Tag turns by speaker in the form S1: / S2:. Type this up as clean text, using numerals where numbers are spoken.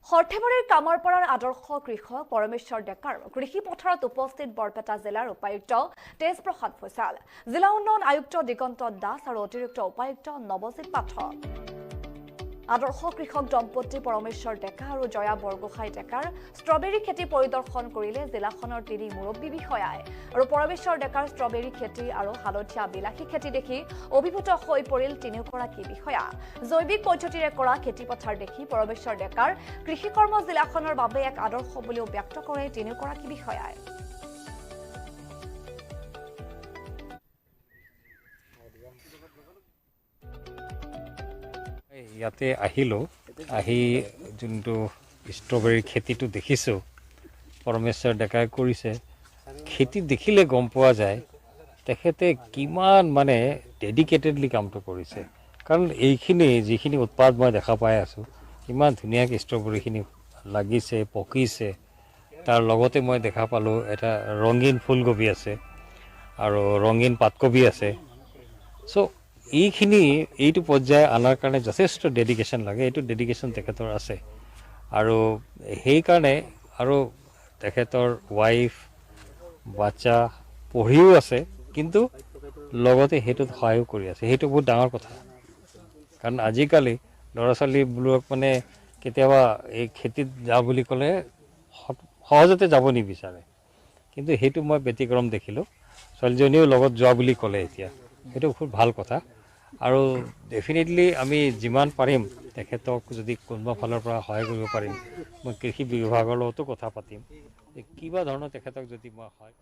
S1: সৰ্থেবাৰীৰ কামাৰপাৰাৰ আদৰ্শ কৃষক পৰমেশ্বৰ ডেকাৰ কৃষি পথাৰত উপস্থিত বৰপেটা জিলাৰ উপায়ুক্ত তেজ প্ৰসাদ ভূষাল, জিলা উন্নয়ন আয়ুক্ত দিগন্ত দাস আৰু অতিৰিক্ত উপায়ুক্ত নৱজিৎ পাঠক। আদৰ্শ কৃষক দম্পতী পৰমেশ্বৰ ডেকা আৰু জয়া বৰগোহাঁই ডেকাৰ ষ্ট্ৰবেৰী খেতি পৰিদৰ্শন কৰিলে জিলাখনৰ তিনি মুৰব্বী বিষয়াই আৰু পৰমেশ্বৰ ডেকাৰ ষ্ট্ৰবেৰী খেতি আৰু হালধীয়া বিলাসী খেতি দেখি অভিভূত হৈ পৰিল তিনিওগৰাকী বিষয়া। জৈৱিক পদ্ধতিৰে কৰা খেতিপথাৰ দেখি পৰমেশ্বৰ ডেকাৰ কৃষিকৰ্ম জিলাখনৰ বাবে এক আদৰ্শ বুলিও ব্যক্ত কৰে তিনিওগৰাকী বিষয়াই।
S2: ইয়াতে আহিলোঁ, আহি যোনটো ষ্ট্ৰবেৰী খেতিটো দেখিছোঁ পৰমেশ্বৰ ডেকাই কৰিছে, খেতি দেখিলে গম পোৱা যায় তেখেতে কিমান মানে ডেডিকেটেডলি কামটো কৰিছে। কাৰণ এইখিনি যিখিনি উৎপাদ মই দেখা পাই আছোঁ, ইমান ধুনীয়াকৈ ষ্ট্ৰবেৰীখিনি লাগিছে, পকিছে। তাৰ লগতে মই দেখা পালোঁ এটা ৰঙীন ফুলকবি আছে আৰু ৰঙীন পাতকবি আছে। চ' এইখিনি এইটো পৰ্যায় অনাৰ কাৰণে যথেষ্ট ডেডিকেশ্যন লাগে, এইটো ডেডিকেশ্যন তেখেতৰ আছে আৰু সেইকাৰণে আৰু তেখেতৰ ৱাইফ বাচ্চা পঢ়িও আছে, কিন্তু লগতে সেইটোত সহায়ো কৰি আছে। সেইটো বহুত ডাঙৰ কথা, কাৰণ আজিকালি ল'ৰা ছোৱালীবোৰক মানে কেতিয়াবা এই খেতিত যাওঁ বুলি ক'লে সহজতে যাব নিবিচাৰে, কিন্তু সেইটো মই ব্যতিক্ৰম দেখিলোঁ। ছোৱালীজনীও লগত যোৱা বুলি ক'লে এতিয়া, সেইটো খুব ভাল কথা। আৰু ডেফিনেটলি আমি যিমান পাৰিম তেখেতক যদি কোনোবা ফালৰ পৰা সহায় কৰিব পাৰিম, মই কৃষি বিভাগৰ লগতো কথা পাতিম কিবা ধৰণৰ তেখেতক যদি মই সহায়